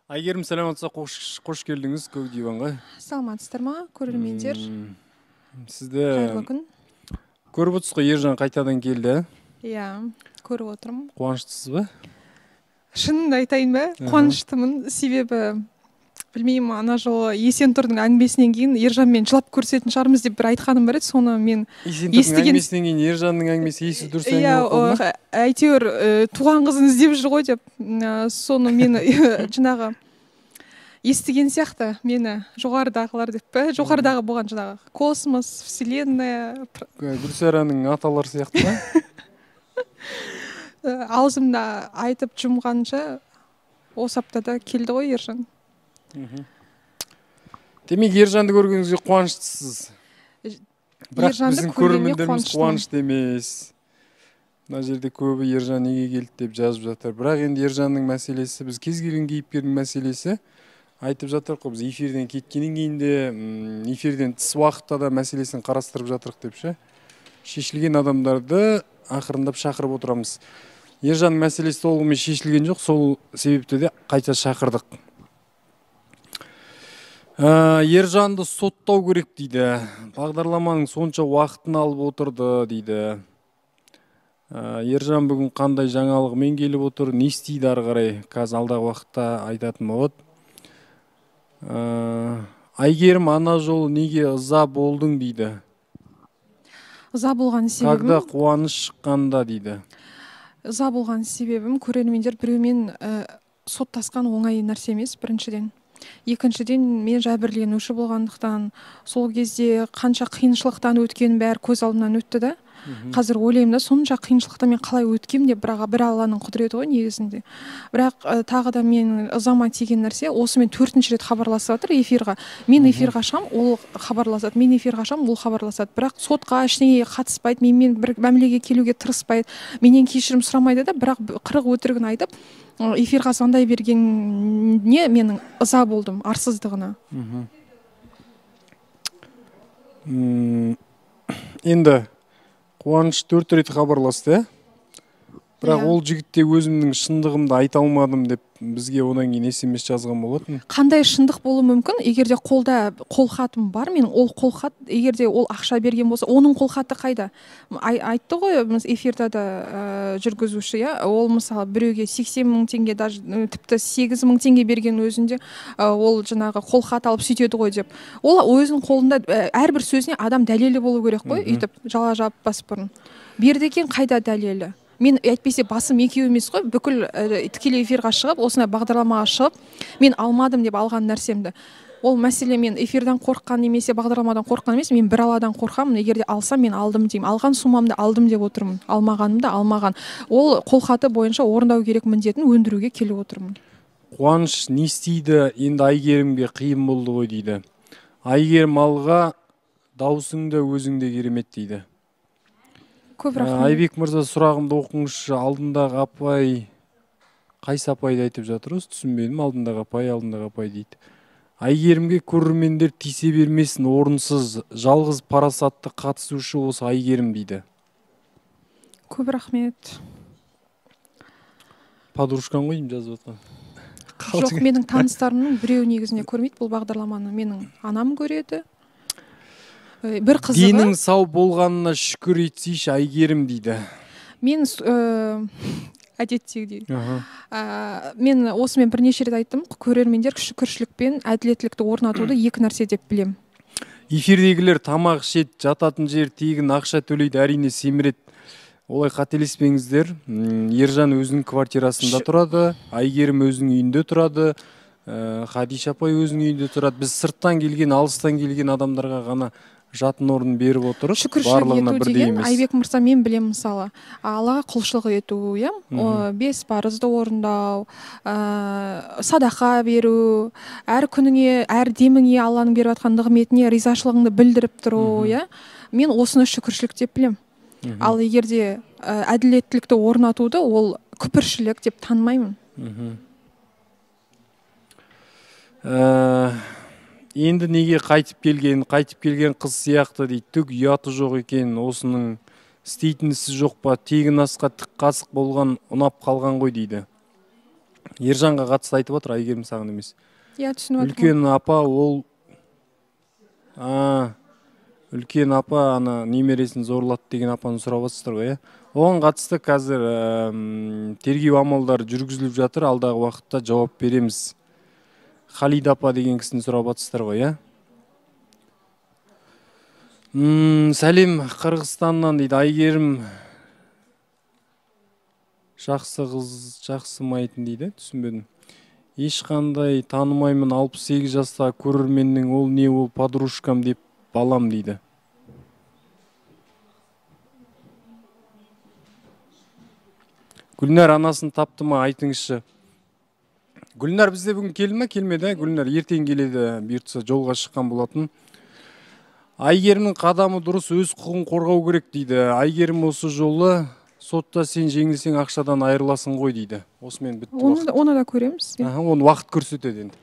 Әйгерім, саламатсыз, қош келдіңіз Көк диванға. Саламатсыздар ма, көрермендер? Сізді қайырлы күн. Көріп отырсыз ғой, Ержан қайтадан келді. Иә, көріп отырмын. Қуаныштысыз ба? Шынымды айтайын ба, қуаныштымын. Себебі білмеймін, ана жолы Есентұрдың әңгімесінен кейін Ержанмен жылап көрсетін шығармыз деп бір айтқаным бар еді, соны мен естіген. Әңгімесінен кейін Ержанның әңгімесі есі дұрыс әңгіме болып қалды ма? Әйтеуір туған қызын іздеп жүр ғой деп, соны мен жаңағы естіген сияқты, мені жоғарыдағылар деп пе, жоғарыдағы болған жаңағы космос, вселенная. Гүлсараның аталары сияқты ма? Аузымда айтып жұмғанша осы аптада келді ғой Ержан. Демек, Ержанды көргеніңізге қуаныштысыз. Бірақ біздің көрермендеріміз қуанышты емес. Мына жерде көбі Ержан неге келді деп жазып жатыр. Бірақ енді Ержанның мәселесі, біз кез келген кейіпкердің мәселесі айтып жатыр қой, біз эфирден кеткеннен кейін де, эфирден тыс уақытта да мәселесін қарастырып жатырық деп ше. Шешілген адамдарды ақырындап шақырып отырамыз. Ержанның мәселесі толығымен шешілген жоқ, сол себепті де қайта шақырдық. Ержанды соттау керек дейді. Бағдарламаның сонша уақытын алып отырды дейді. Ержан бүгін қандай жаңалығымен келіп отыр, не істейді ары қарай, қазір алдағы уақытта айтатын болады. Әйгерім, ана жолы неге ыза болдың дейді. Ыза болған себебім... Когда қуаныш шыққанда дейді. Ыза болған себебім, көрермендер біреумен соттасқан оңай нәрсе емес, біріншіден. Екіншіден, мен жәбірленуші болғандықтан, сол кезде қанша қиыншылықтан өткен бәрі көз алдымнан өтті да. Қазір ойлаймын да, сонша қиыншылықтан мен қалай өткем деп, бірақ бір Алланың құдіреті ғой негізінде. Бірақ тағы да мен ызама тиген нәрсе, осымен 4-ші рет хабарласып жатыр эфирға. Мен эфирға шығам, ол хабарласады. Мен эфирға шығам, ол хабарласады. Бірақ сотқа ештеңеге қатыспайды, менімен бір мәмілеге келуге тырыспайды, менен кешірім сұрамайды да, бірақ 40 өтірігін айтып, эфирға звондай бергеніне менің ыза болдым, арсыздығына. Енді Қуаныш 4 рет хабарласты, бірақ ол жігітте өзімнің шындығымды айта алмадым деп бізге одан кейін SMS жазған болатын. Қандай шындық болуы мүмкін? Егер де қолда қолхатым бар, мен ол қолхат, егер де ол ақша берген болса, оның қолхаты қайда? Айтты ғой, эфирде да жүргізуші, ол мысалы біреуге 80 мың теңге, даже тіпті 8 мың теңге берген өзінде ол жаңағы қолхат алып сөйтеді ғой деп. Ол өзінің қолында әрбір сөзіне адам дәлелі болу керек қой, өйтіп жала жаппас бұрын. Берді екен, қайда дәлелі? Мен әйтпесе басым екеу емес қой, бүкіл тікелей эфирға шығып, осындай бағдарламаға шығып, мен алмадым деп алған нәрсемді. Ол мәселе мен эфирден қорыққан немесе бағдарламадан қорыққан емес, мен бір Алладан қорқамын, егер де алсам мен алдым деймін. Алған суммамды алдым деп отырмын, алмағанымды алмаған. Ол қолхаты бойынша орындау керек міндетін өндіруге келіп отырмын. Қуаныш не істейді, енді Әйгерімге қиын болды ғой дейді. Әйгерім алға, дауысың да өзің де керемет дейді. Көп рахмет. Айбек мырза, сұрағымды оқыңызшы, алдындағы апай, қайсы апайды айтып жатыр осы, түсінбедім, алдындағы апай, алдындағы апай дейді. Әйгерімге көрермендер тисе бермесін, орынсыз, жалғыз парасатты қатысушы осы Әйгерім дейді. Көп рахмет. Подружкаң ғой деймін жазып жатқан. Жоқ, менің таныстарымның біреуі негізінде көрмейді бұл бағдарламаны. Менің анам көреді. Бір қызығы... Денің сау болғанына шүкір етсейші, Әйгерім дейді. Мен әдеттегідей. Мен осымен бірнеше рет айттым, көрермендер шүкіршілікпен әділеттілікті орнатуды екі нәрсе деп білем. Эфирдегілер тамақ ішеді, жататын жер тегін, ақша төлейді, әрине семіреді. Олай қателеспеңіздер. Ержан өзінің квартирасында тұрады, Әйгерім өзінің үйінде тұрады, Хадиша апай өзінің үйінде тұрады. Біз сырттан келген, алыстан келген адамдарға ғана жатын орын беріп отырып, шүкіршілік ету деген, Айбек мырза, мен білемін мысалы, Аллаға құлшылық ету, 5 парызды орындау, садақа беру, әр күніңе, әр деміңе Алланың беріп жатқан нығметіне ризашылығыңды білдіріп тұру, мен осыны шүкіршілік деп білемін. Ал егер де әділеттілікті орнатуды, ол күпіршілік деп танымаймын. Енді неге қайтып келген, қайтып келген қыз сияқты дейді, түк ұяты жоқ екен, осының істейтін ісі жоқ па, тегін асқа тік қасық болған ұнап қалған ғой дейді. Ержанға қатысты айтып отыр, Әйгерім саған емес. Иә, түсініп отырмын. Үлкен апа ол үлкен апа ана немересін зорлады деген апаны сұрап жатсыздар ғой, иә? Оған қатысты қазір тергеу амалдары жүргізіліп жатыр, алдағы уақытта жауап береміз. Халида апа деген кісіні сұрап жатсыздар ғой, иә? Сәлем Қырғызстаннан дейді. Әйгерім жақсы қыз, жақсымайтын дейді, түсінбедім. Ешқандай танымаймын, 68 жастағы көрерменнің ол не ол подружкам деп балам дейді. Гүлнар анасын тапты ма, айтыңызшы. Гүлнар бізде бүгін келді ме, келмеді? Гүлнар ертең келеді, бұйыртса жолға шыққан болатын. Әйгерімнің қадамы дұрыс, өз құқығын қорғау керек дейді. Әйгерім осы жолы сотта сен жеңілсең ақшадан айырыласың ғой дейді. Осымен бітті уақыт. Оны да көреміз. Оны уақыт көрсетеді енді.